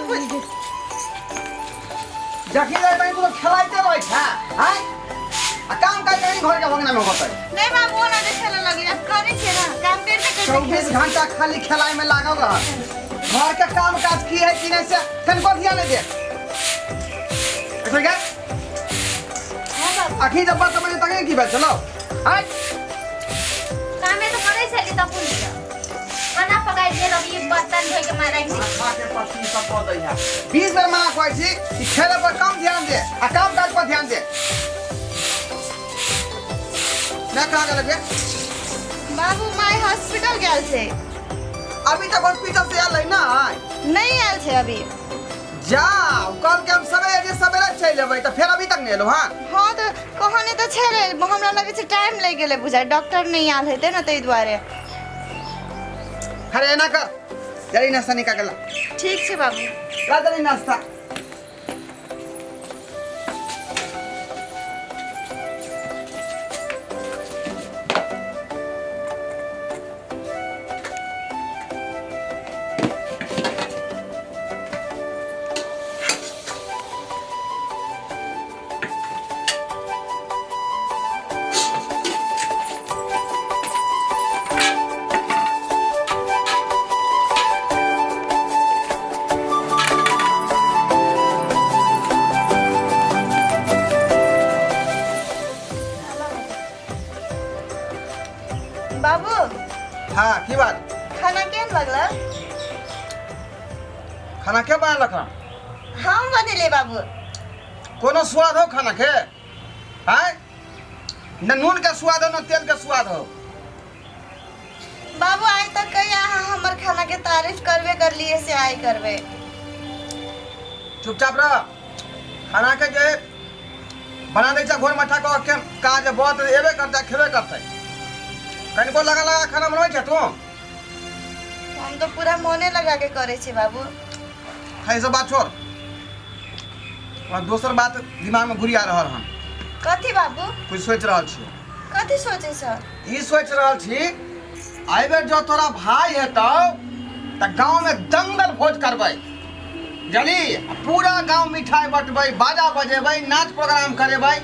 बोल दे। जखनी जाय तखनी तू तो खेलाइते रहै छै आँय आ काम काज कहीं घर के भंगना में होतै। नहीं बाबू, ना जे खेले लगी अब करे छे ना काम करते करते। 24 घंटा खाली खेलाइ में लागल रह। घर के काम काज की है कि नहीं से कनको ध्यान नहीं दे। ठीक है? हाँ बाबू। अखी जब बात समझ तक की बात चलो आय। कामे तो करै छली त कुन खाना पकाइ दिए अभी बर्तन धोइ के मारा छी। माथा के पत्ती सब कऽ दै है। 20 बेर मना कहै छी कि खेले पर कम ध्यान दे आ काम काज पर ध्यान दे। ना कहाँ गेल बे? बाबू, माय हॉस्पिटल गेल छै। अभी तक हॉस्पिटल से आयल है ना? नहीं आयल छै अभी। जाओ, कल के हम सवेरे सवेरे चलि एबै तऽ फेर अभी तक नहि एलहुँ। हाँ। हाँ, तऽ कहने तऽ छलै। हमरा लगै छै टाइम लागि गेलै बुझाइ, डॉक्टर नहि आयल हेतै ने ताहि दुआरे। अरे, एना कर, जल्दी नाश्ता निकाल के ला। ठीक छै बाबू। ला जल्दी नाश्ता। बाबू। हाँ, की बात? खाना केहन लगल? खाना के बनेलक हँ? हम बनेलियै बाबू। कोनो स्वाद हो खाना के? आय, न नून के स्वाद हो न तेल के स्वाद हो। बाबू, आइ तक कहीं अहाँ हमर खाना के तारीफ करबे करलिए से आइ करबे। चुपचाप रह। खाना के जे बना दै छै घोर मठा कऽ के काज बहुत एबे करतै, खेबे करतै। कनिको लगा लगा खाना बनबै छै तू? हम तो पूरा मोने लगा के करे छी बाबू। है, सब बात छोड़ और दोसर बात दिमाग में घुरिया रहल हन। कथी बाबू? कुछ सोचि रहल छी। कथी सोचे छ? ई सोचि रहल छी, एहि बेर जँ तोरा भाई हेतौ तऽ गाँव में दंगल भोज करबै जली, पूरा गाँव मिठाई बटबै, बाजा बजेबै, नाच प्रोग्राम करेबै,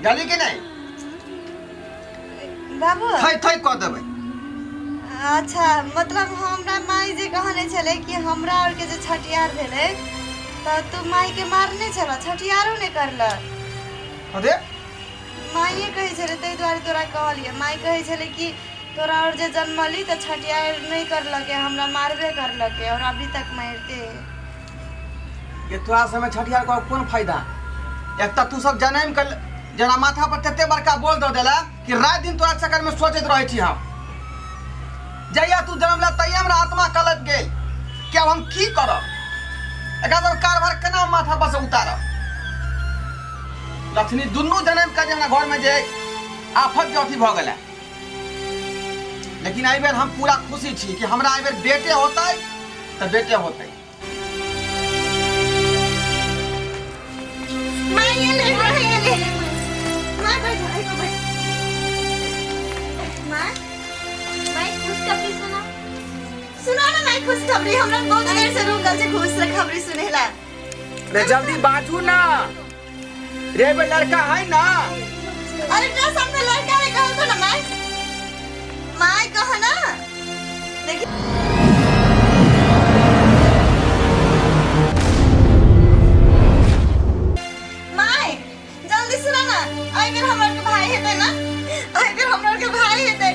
जली कि नहि? बाबू। थै थै कऽ देबै। अच्छा, मतलब हमरा माई जे कहने छलै कि हमरा आरके जे छठियार भेलै तऽ तू माई के मारने छल, छठियारो नहि करलक। अरे। माइए कहै छलै, ताहि दुआरे तोरा कहलियै। माइ कहै छलै कि तोरा आओर जे जन्मली तऽ छठियार नहि करलकै, हमरा मारबे करलकै और अभी तक मारिते है। ये तोरा समय छठियार कऽ कोन फायदा? एक तऽ तू सब जनम के जेना माथा पर तते बड़का बोल दऽ देला कि राति दिन तोरा चक्कर में सोचैत रहै छी हम। जहिया तू जन्म ला तहिया हमरा आत्मा कलप गेल कि आब हम की करब, एकरा सब कारभार केना माथा पर से उतारब। लक्ष्मी दुनू जनम के जे हमरा घर में जे आफत के अथी भऽ गेलै। लेकिन एहि बेर हम पूरा खुशी छी कि हमरा एहि बेर बेटे होतै तऽ बेटे होतै। माय एलै, माय एलै। माय, बैठ, एहि पर बैठ। माय। माय, खुशखबरी सुना। सुना ना माय खुशखबरी। हमरा बहुत देर से रुकल छै खुशखबरी सुनेला। रे, जल्दी बाजू ना रे। बे, लड़का है ना? अरे, तेरा सामने लड़का रे, कहो तो ना माय। माय, कहो ना, देखी। माय, जल्दी सुना ना, एहि बेर हमर के भाई हेतै ना। एहि बेर हमर के भाई हेतै।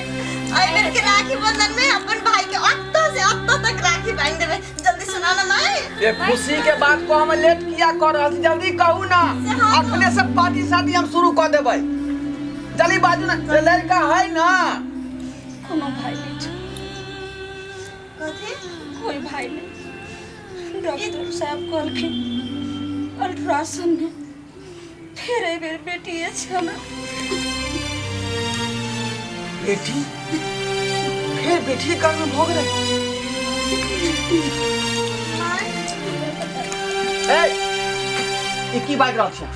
एहि बेर के राखी बंधन में अपन भाई के अत्तो से अत्तो तक राखी बांध देबै। जल्दी सुना ना माय। ये खुशी के बात को हम लेट किया कर रहल छी? जल्दी कहू ना। से हाँ। अखने से पार्टी शादी हम शुरू कर देबै। जल्दी बाजू ना, ये लड़का है ना? कोनो भाई नहीं छौ। कथी? कोई भाई नहीं। डॉक्टर साहब कहलखिन अल्ट्रासाउंड में फेर एहि बेर बेटिए छै हमरा। बेटी? फेर बेटी के कारण भऽ गेलै? माय। ए, ई की बाजि रहल छियै?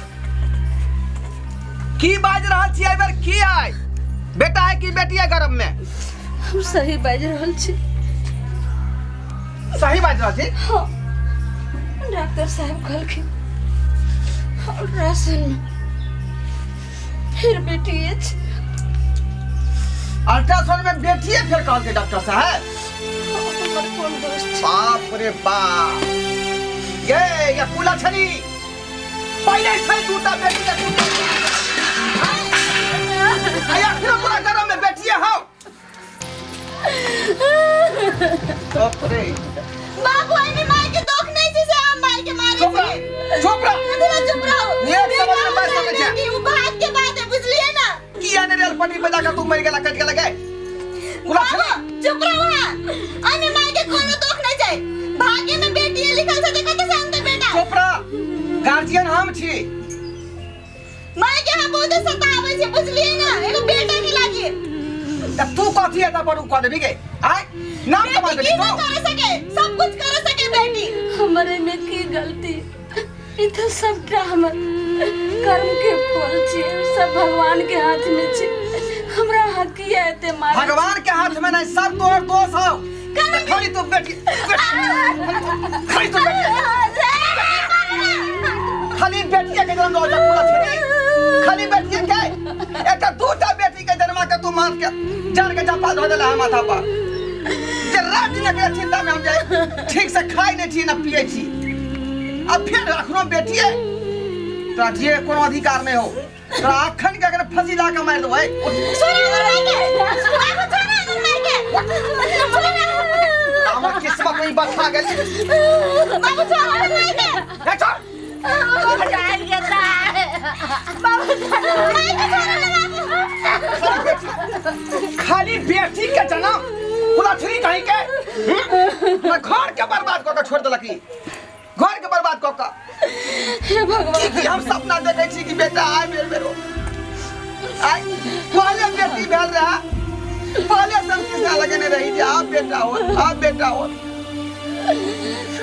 की बाजि रहल छियै? एहि बेर की है, बेटा है कि बेटी है गर्भ में? हम सही बाजि रहल छी। सही बाजि रहल छी? हाँ, डॉक्टर साहब कहलखिन अल्ट्रासाउंड में फेर बेटिए छै। अल्ट्रासाउंड में बेटिए फेर कहलकै डॉक्टर साहब? हमर कोन दोष छै? बाप रे बाप, गे या कुला छली पहिले छै दूटा बेटी के दूटा आया फिर तोरा गरम में बेटिए हो। बाप रे। बाबू, एहिमे माय के दोख नहीं छै से हम माय के मारे चुप रह, छी। चुप रह। अथवा चुप रहो। एक समझ में बात समझ बेटी उ भाग के बात है, बुझलिए ना? किया ने रेल पटरी पे जाकर तू मर गेला, कट गेला गे कुला बाबू छली? चुप रहो। हां, एहिमे माय के कोनो दोख नहीं छै। भाग्य में बेटी लिखल छै त कते से आनतै बेटा? चुप रह, गार्जियन हम छी। माय के हम बहुत सताबै छै, बुझलिए ना? एगो बेटा के लागी। त तू कथी एता पर उ कह देबी गे? आय नाम कमा बेटी देबी की तू? न कर सके, सब कुछ कर सके बेटी। हमर एहिमे की गलती? ई तऽ सबटा हमर कर्म के फल छै। सब भगवान के हाथ में छै। हमरा अहाँ किया एते मारै छी? भगवान के हाथ में नहीं, सब तोहर दोष हो। खाली तू बेटी, खाली तू बेटी, खाली बेटिया के जन्म दो जा पूरा छेड़ी, खाली बेटिया के। एकटा दूटा बेटी के जन्मा के तू मार के जान के चप्पल धो देला है माथा पर, जे रात दिन एकरा चिंता में हम जाए ठीक से खाइ नहीं छी ना पिए छी। अब फिर अखनो बेटी है, तोरा जे कोनो अधिकार नहीं हो। तोरा अखन के अगर फंसी ला के मार देबै। छोड़ा हमर माय के, बाबू, छोड़ा हमर माय के, छोड़ा। हमर किस्मत में बखा गेल। बाबू, छोड़ा हमर माय के। ए, छोड़। बाबू, माय के छोड़ा ना बाबू। खाली बेटी, खाली बेटी के जन्म कुलछरी कहीं के, हम्म? घर के बर्बाद कऽ के छोड़ देलक ई। घर के बर्बाद कऽ के। हे भगवान। की की हम सपना देखै छी कि बेटा आय बेर बेर आय। पहले बेटी भेल रहा, पहले से हम कृष्णा लगेने रही जे आब बेटा हो, आब बेटा हो,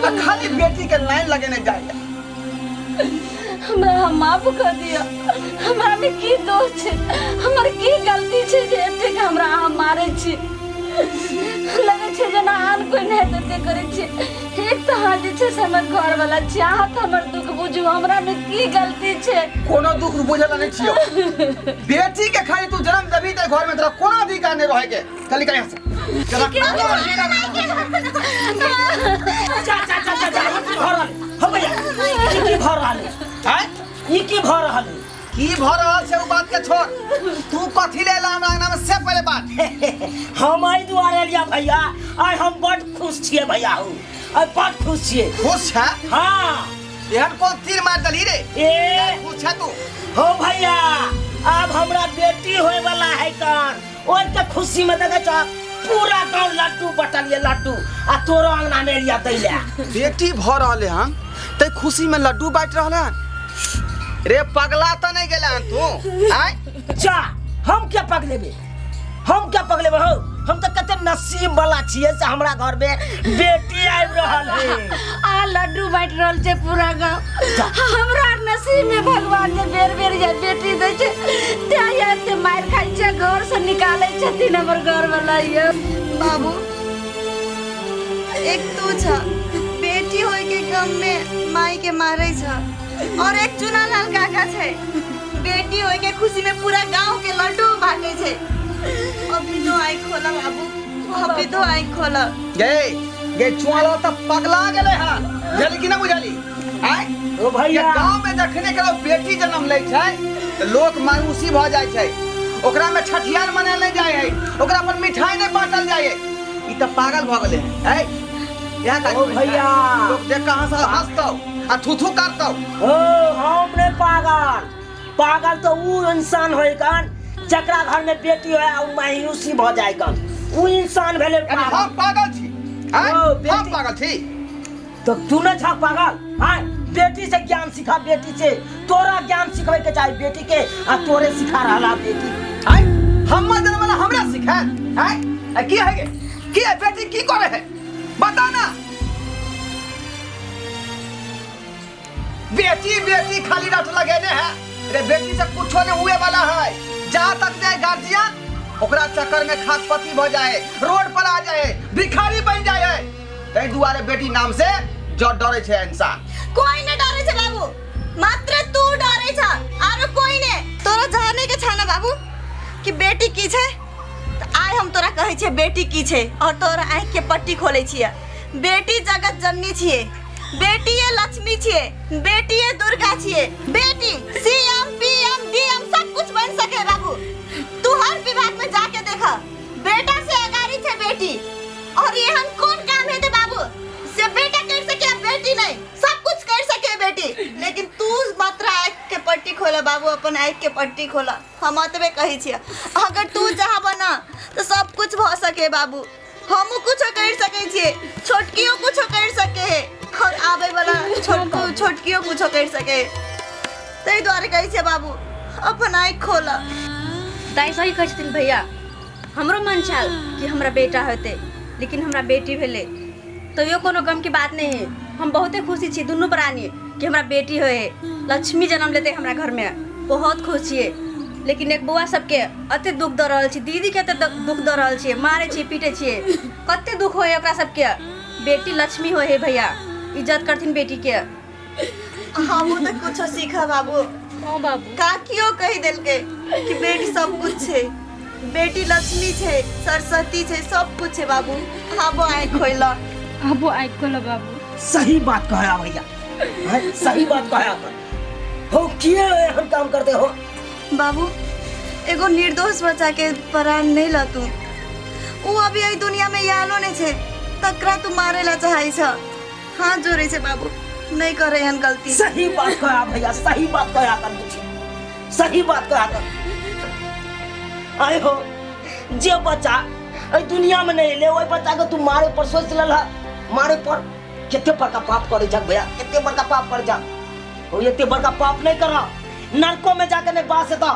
आ खाली बेटी के लाइन लगेने जाइए। हमरा अहाँ माफ कर दिअ। हमरा में की दोष छै, हमर की गलती छै जे एतेक हमरा अहाँ मारै छी? लगै छै जेना आन कोइ नहि हेतै एते करै छी। एक तऽ अहाँ जे छै से हमर घरवला छी, अहाँ तऽ हमर दुख बुझू। हमरा में की गलती छै? कोनो दुख बुझल नहीं छियो। बेटी के खाली तू जन्म देबी त घर में तोरा कोनो अधिकार नहीं रहे के। चल निकल यहाँ से, चल। चा चा चा चा चा, ई की भऽ रहल हो भैया? ई की भऽ रहल है? आय? ई की भऽ रहल है? की भ रहल छै ओ बात के छोड़, तू कथी ले एला हमरा अंगना में से पहले बात। हम एहि दुआरे एलियै भैया, आइ हम बड खुश छियै भैया हौ, आइ बड खुश छियै। खुश छै? हाँ। एहन कोन तीर मार दली रे? ए। खुश छै तू? हो भैया, आब हमरा बेटी होय वाला है कन, ओहि के खुशी में देखै छ पूरा गाँव लड्डू बटलिए लड्डू, आ तोरो अंगना में एलिया दै ले। बेटी भ रहले हन तै खुशी में लड्डू बांट रहले हन? रे पगला त नहीं गेले हन तू? आय। जा, हम क्या पगलेबे, हम क्या पगलेबे हौ? हम तऽ कते नसीब वाला छियै से हमरा घर में बेटी आबि रहल है। आ लड्डू बांटि रहल छै पूरा गाँव। हमरा आर नसीब में भगवान जे बेर बेर जे बेटी दै छै, तें एते मारि खाइ छै, घर से निकालै छथिन हमर घरवाला ये। बाबू, एक तू छ बेटी होय के गम में माई के मारे छ, और एक चुनालाल काका छै बेटी होय के खुशी में पूरा गांव के लड्डू बांटे छै। अभी तो आँख खोला बाबू, अभी तो आँख खोला। गे गे चुआला त पगला गेले हन, बुझली कि ना बुझली? आय। ओ भैया। ये गांव में जखने के बेटी जन्म लै छै त लोक मायूसी भ जाइ छै, ओकरा में छठियार मनायल नहीं जाइ है, ओकरा पर मिठाई नहीं बांटल जाइ है। ई त पागल भ गेले हन। आय इएह काज ओ करै छै। भैया। लोक देख के हंस हंसतौ आ थू थू करतौ। ओ हम नहीं पागल, पागल तो ऊ इंसान होय कन जकरा घर में बेटी होय आ ऊ मायूसी भ जाय कन, ऊ इंसान भेलै यानी पागल। हम पागल छी? आय? ओ, बेटी- हम पागल छी? तो तू नहीं छा पागल? हाँ, बेटी से ज्ञान सिखा, बेटी से तोरा ज्ञान सिखबै के चाही बेटी के, आ तोरे सिखा रहला बेटी। आय हमर जन्म हमरा सिखाय? आय आ की है गे? की है बेटी, की करे है बता ना। बेटी बेटी खाली रट लगेने है। रे बेटी से कुछो नहीं हुए वाला है। जहाँ तक जाए गार्जियन ओकरा चक्कर में खासपति भ जाए, रोड पर आ जाए, भिखारी बन जाए। ताहि दुआरे बेटी नाम से जँ डरै छै इंसान। कोई ने डरे छै बाबू, मात्र तू डरे छ, आरो कोई ने। तोरा जाने के छ ना बाबू कि बेटी की छै, त आइ हम तोरा कहै छियै बेटी की छै और तोरा आँखि के पट्टी खोलै छियै। बेटी जगत जननी छियै, बेटिए लक्ष्मी छियै, बेटिए दुर्गा छियै, बेटी सीएम पीएम डीएम सब कुछ बन सके बाबू। तू हर विभाग में जाके देख, बेटा से अगाड़ी छै बेटी। और एहन कोन काम हेतै बाबू से बेटा कर सके आ बेटी नहीं, सब कुछ कर सके बेटी। लेकिन तू मात्र आँख के पट्टी खोला बाबू, अपन आँख के पट्टी खोला, हम अतबे कहै छियै। अगर तू चाहब ना तो सब कुछ भऽ सके बाबू, हमहूँ कुछो कर सकै छियै, छोटकियो कुछो कर सके है और आबै वाला छोटको छोटकियो कुछो कर सके है। ताहि दुआरे कहै छियै बाबू अपन आँखि खोला। दाइ सही कहै छथिन भैया, हमरो मन छल कि हमरा बेटा होतै, लेकिन हमरा बेटी भेलै। तैयो कोनो गमके बात नहि है, हम बहुते खुशी छी दुनू प्राणी कि हमरा बेटी होए, लक्ष्मी जन्म लेतै हमरा घरमे, बहुत खुश छियै। लेकिन एक बौआ सबके अते दुख दऽ रहल छी, दीदीके एते दुख दऽ रहल छियै, मारै छियै पीटै छियै, कते दुख होए ओकरा सबके। बेटी लक्ष्मी होए है भैया, इज्जत करथिन बेटीके। हमहूँ तऽ कुछो सीखा बाबू। हाँ बाबू। काकियो कहि देलकै कि बेटी सब कुछ छै, बेटी लक्ष्मी छै, सरस्वती छै, सब कुछ छै बाबू। आबो आँखि खोलऽ, आबो आँखि खोलऽ बाबू। सही बात कहया भैया, हैं? सही बात कहया कर हो, किए एहन काम करते हो? बाबू एगो निर्दोष बच्चा के प्राण नहीं ल तू, ऊ अभी एहि दुनिया में आलो नहीं छै, तकरा तू मारे ला चाहै छ। हाथ जोड़े छै बाबू, नहीं करे एहन गलती। सही बात कहया भैया, सही बात कहया कर बुझी, सही बात कहया कर। आए हो जे बच्चा एहि दुनिया में नहीं एले ओहि बच्चा के तू मारे पर सोच लल, मारे पर कते बड़का पाप करे छक भैया, कते बड़का पाप करे छक। ओ एते बड़का पाप नहीं कर, नरको में जाके नहीं बास हेता,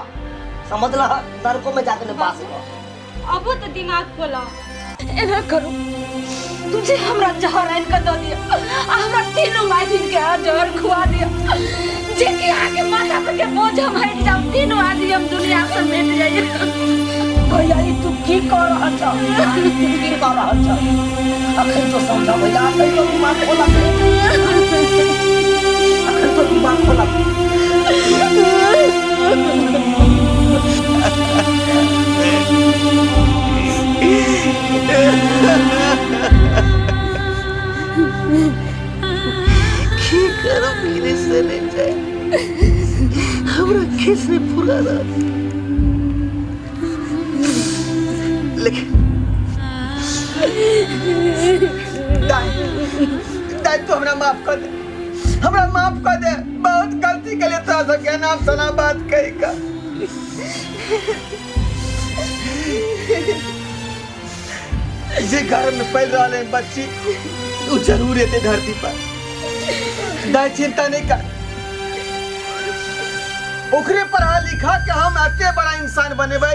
समझ ल, नरको में जाके नहीं बास हेता। अबो तो दिमाग खोला, एना करू तुझे हमरा जहर आनि के दऽ दिया आ हमरा तीनों माय बहिन के जहर खुआ दिया, जे कि अहाँके माथा पर के बोझ हम हटि जाउ, तीनों आदमी हम दुनिया से मिट जाइए। भैया ई तू की कह रहल छ, तू की कह रहल छ? अखन तो समझ भैया, अखन तो दिमाग खोला, अखन तो दिमाग खोला। की करब मेरे से नहीं जाए, हमरा खीस नहीं पूरा रहा, लेकिन दाई दाई तो हमरा माफ कर दे, हमरा माफ कर दे, बहुत गलती के लिए तोरा सबके नाम सना बात कही का। जे घर में पल रहा है बच्ची वो जरूर एते धरती पर। दाई चिंता नहीं कर, ओकरे पढ़ा लिखा के हम एते बड़ा इंसान बनेबै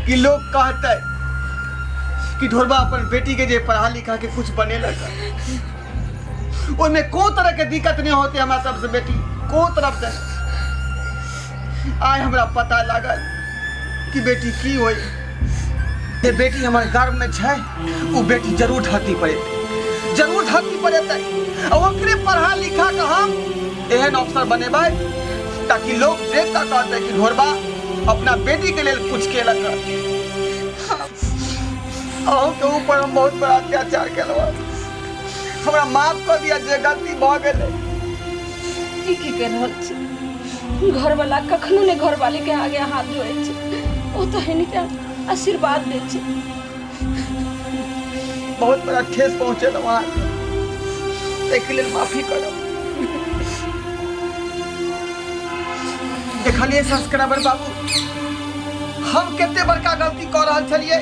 कि लोग कहते कि ढोरबा अपन बेटी के जे पढ़ा लिखा के कुछ बनेलक, ओहिमे को तरह के दिक्कत नहीं होते हमरा सबसे बेटी को तरफ से। आइ हमरा पता लागल कि बेटी की होई, जे बेटी हमर गर्भ में छै ओ बेटी जरूर धरती पर एतै, जरूर धरती पर एतै आ ओकरे पढ़ा लिखा के हम एहन अफसर बनेबै ताकि लोग देख कऽ कहतै कि ढोरबा अपना बेटी के लेल कुछ केलक। अहूँ के ऊपर हम बहुत बड़ा अत्याचार केलहुँ, हमरा माफ कऽ दिअ जे गलती भऽ गेलै। ई की कर रहल छी? घरवाला कखनो ने घरवाली के आगे हाथ जोड़ै छै, ओ तऽ हिनके आशीर्वाद दै छै। बहुत बड़ा ठेस पहुँचेलहुँ अहाँके, एहिके लेल माफी करब। देखलियै सब्सक्राइबर बाबू हम कते बड़का गलती कऽ रहल छलियै,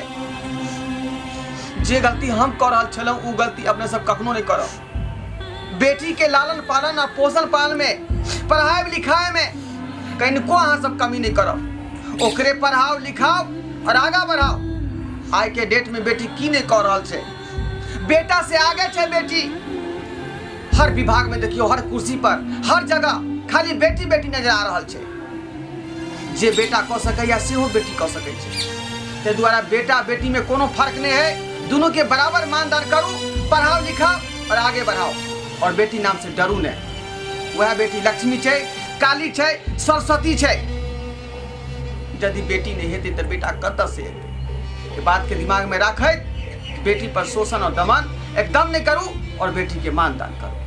जे गलती हम कऽ रहल छलहुँ ओ गलती अपने सब कखनो नहि करब। बेटी के लालन पालन आ पोषण पालन में, पढ़ाई लिखाई में कनिको अहाँ सब कमी नहीं करब, ओकरे पढ़ाओ लिखाओ और आगा बढ़ाओ। आइ के डेट में बेटी की नहीं कऽ रहल छै, बेटा से आगे छै बेटी। हर विभाग में देखियो, हर कुर्सी पर, हर जगह खाली बेटी बेटी नजर आ रहल छै। जे बेटा कऽ सकैया सेहो बेटी कऽ सकै छै, ताहि दुआरे बेटा बेटी में कोनो फर्क नहीं है, दोनों के बराबर मानदान करू, पढ़ाओ लिखाओ और आगे बढ़ाओ। और बेटी नाम से डरू नहि। वएह बेटी लक्ष्मी छै, काली छै, सरस्वती छै। यदि बेटी नहि हेतै तऽ बेटा कतऽ से हेतै? ई बात के दिमाग में राखैत बेटी पर शोषण और दमन एकदम नहीं करू और बेटी के मान दान करू।